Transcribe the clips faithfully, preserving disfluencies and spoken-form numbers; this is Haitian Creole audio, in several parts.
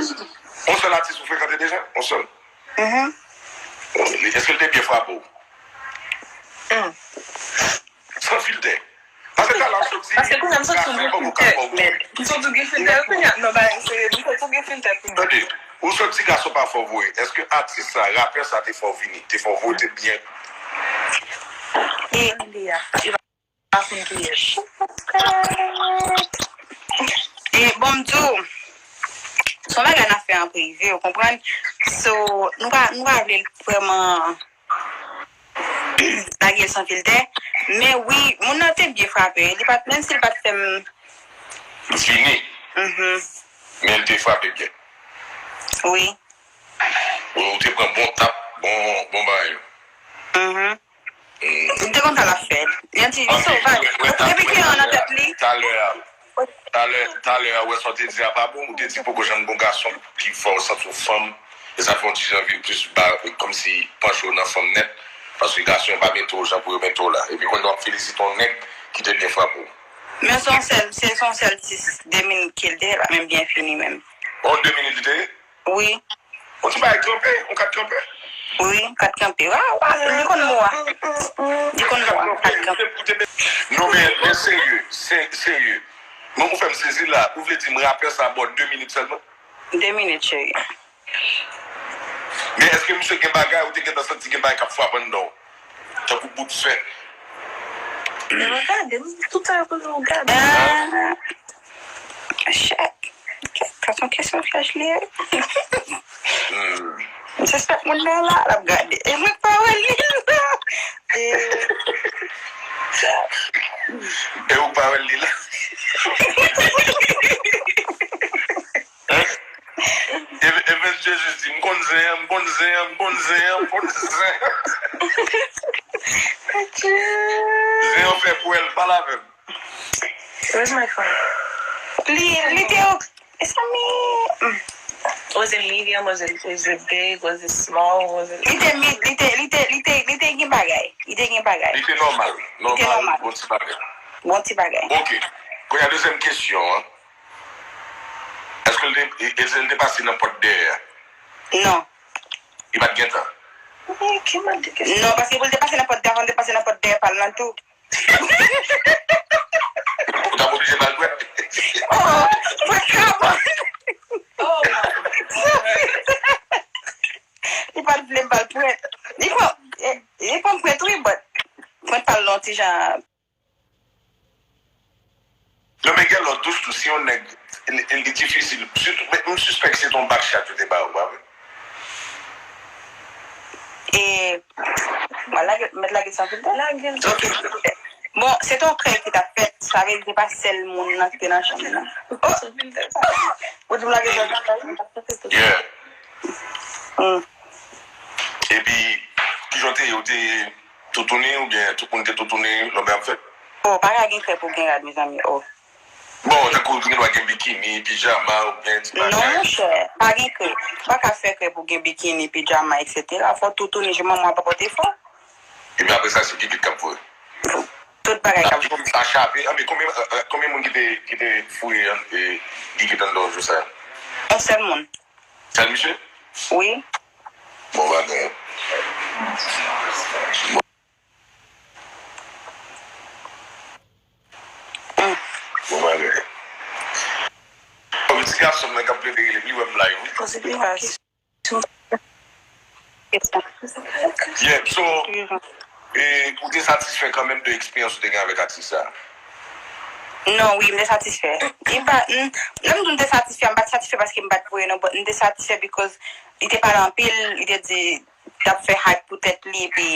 Yon sèl atis ou frekante deja? Yon sèl? Mhm. Èske l te byen frape w? Mm. San filtè. Paske talè w sot di. Paske kounye a m santi w gen filtè, men m santi w gen filtè kounye a. Non, pa serye, m santi w gen filtè kounye a. Tande, ou sot di gason pa fè w voye. Èske atis sa, rapè sa te fè w vini? Te fè w voye, te byen? E, e pa konn kiyès. E, bon, m di w, se yon bagay n ap fè an prive, ou konprann? So, nou pa, nou pa vle l vrèman lage l san filtè. Men wi, moun nan te byen frape. Li pa t, menm si l pa t fè m vini. Mhm. Men l te frape byen. Wi. Ou, ou te pran bon tap, bon, bon bagay yo. Mhm. Mm. Li te konn sa l ap fè. Yon ti, li sovaj. Epi ki an nan tèt li. Talè a. Talè, talè a, wè sa w te di a pa bon, ou te di poko janm gon gason ki fè w santi w fanm, e sa fè w ti jan vin plis ba, kòmsi panche w nan fanm nèt, paske gason yo pa mete w jan pou yo mete w la. Epi kounye a w ap felisite yon nèg ki te byen frape w. Men se yon sèl, se yon sèl sis, de minit ke l te ye, pa menm byen fini menm. Oh, de minit li te ye? Wi. Yon ti bagay kanpe, yon kat kanpe? Wi, kat kanpe. Wa, wa, li konn mo a. Li konn mo a, kat kanpe. Non, men, men serye, se, serye. Men ou fè m sezi la. Ou vle di m rapè sa ba w de minit sèlman? De minit, cheri. Men èske misye gen bagay, ou te gentan santi gen bagay k ap frape anndan w? Tankou bout fè. Men regade, m tout sa yo pou nou gade. Ah. Chèk. Sa se yon kesyon fyèj li ye. Hmm. M sispèk moun nan la, l ap gade. E mwen k pa wè li la. E, e ou k pa wè li la. Hein? E, e men Jezi di, m konn zen an, m konn zen an, m konn zen an, m konn zen an. Zen an fè pou èl, pale avè m. Where's my phone? Li, li te, mezanmi. Was it medium? Was it, was it big? Was it small? Was it... Li te mid, li te, li te, li te, li te gen bagay. Li te gen bagay. Li te nòmal. Li te nòmal, nòmal. Bon ti bagay. Bon ti bagay. Ok. Kounye a, dezyèm kesyon an. Èske l te, e, e, l te pase nan pòt dèyè a? Non. Li pa t gentan? Non, paske pou l te pase nan pòt dèyè, fò l te pase nan pòt dèyè pa l lan tou. Ou t ap oblije ba l pwèt? Oh, pwèt kaban. Oh, my God. Li pa t vle m ba l pwèt. Li pran, li pran pwèt wi, but pwèt pa l lan ti jan. Non, men gen lòt dous tou, si yon nèg, li, li difisil, sitou, men m sispèk se t yon back shot yo te ba ou, pa vre? E, mwen lage, mèt lage l san filtè? Lage l san filtè. Ok. Bon, se t yon krèy ki t ap fèt, sa vle di se pa sèl moun nan ki te nan chanm nan. Oh! San filtè. Ou di m lage l san filtè? Yeah. Hmm. Epi, kijan w te ye? Ou te toutouni oubyen tout moun te toutouni lè w ap fèt? Oh, pa ka gen krèy pou gen rad, mezanmi, oh. Bon, tankou gen dwa gen bikini, pijama, oubyen ti bagay. Non, monchè, pa gen krèy. Ou pa ka fè krèy pou gen bikini, pijama, etsetera. Fò w toutouni, jan manman w pa pote fò. Epi apre sa, se gigit k ap voye. Tout bagay k ap voye. Sa chape. Anben, konbyen, euh, euh, konbyen moun ki te, ki te foure, euh, gigit anndan w jou sa a? Yon sèl moun. Sèl misye? Wi. Bon bagay. Bon bagay. Bon, ti gason m nan k ap plede rele m, li wè m live, wi. Poze li yon kesyon. Yeah, so, e, ou te satisfè kanmenm de eksperyans ou te gen avèk atis sa a? Non, wi, m te satisfè. Li pa, m, lè m di w m te satisfè, m pa t satisfè paske m pa t voye non, but m te satisfè because li te pale anpil, li te di, t ap fè hype pou tèt li, epi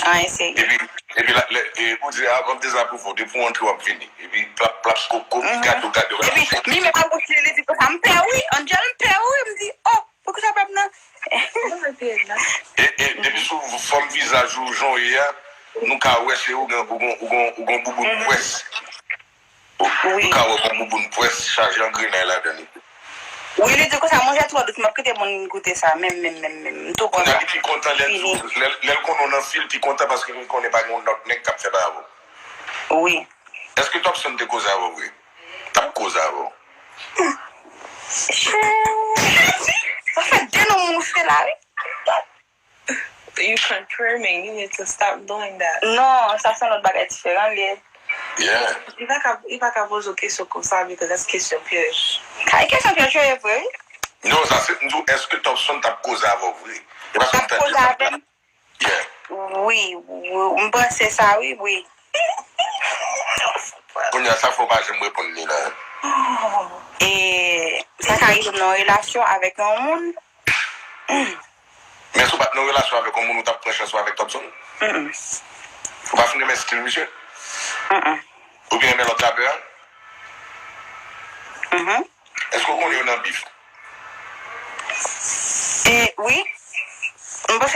anyen serye. Epi, epi la, lè, e, ou di, a, m ap dezapwouve w, depi w antre, w ap vini. Epi, plap, plap, koko, gado, gado, gado. Epi, li menm ap pote, li di, konsa, m pè wi, Angel, m pè wi, m di, oh, poukisa pèp nan? E, e, depi sou fòm vizaj ou, jan w ye a, nou ka wè se ou gen, ou gon, ou gon, ou gon bouboun pwès. Ou, ou ka wè gon bouboun pwès chaje angrenay ladan li. Wi, li di konsa, manje twò dous, m ap kite moun goute sa, menm, menm, menm, menm. M tou kontan. Kounye a li pi kontan lè l di w, lè, lè l konnen w nan fil, pi kontan paske li konnen pa gen yon lòt nèg k ap fè bagay avè w. Wi. Èske Topson te koze avè w vre? T ap koze avè w? Sa fè de non moun ou site la, wi. You confirming. You need to stop doing that. Non, sa se yon lòt bagay diferan li ye. Yeah. Li pa ka, li pa ka poze w kesyon konsa because that's kesyon pyèj. Kay kesyon pyèj yo ye vre, wi. Non, sa se m di w, èske Topson t ap koze avè w vre? E paske T m ap tande koze avè m? Yeah. Wi, wi, m panse sa, wi, wi. Kounye a, sa fè w pa janm reponn li la. E sa ka rive m nan yon relasyon avèk yon moun. Men si w pa t nan relasyon avèk yon moun, ou t ap pran chans ou avèk Topson? Mm-mm. Ou pa fin renmen stil misye? Mm-mm. Ou byen renmen lòt rapè a? Mhm. Èske w konnen yo nan bif? E wi. M panse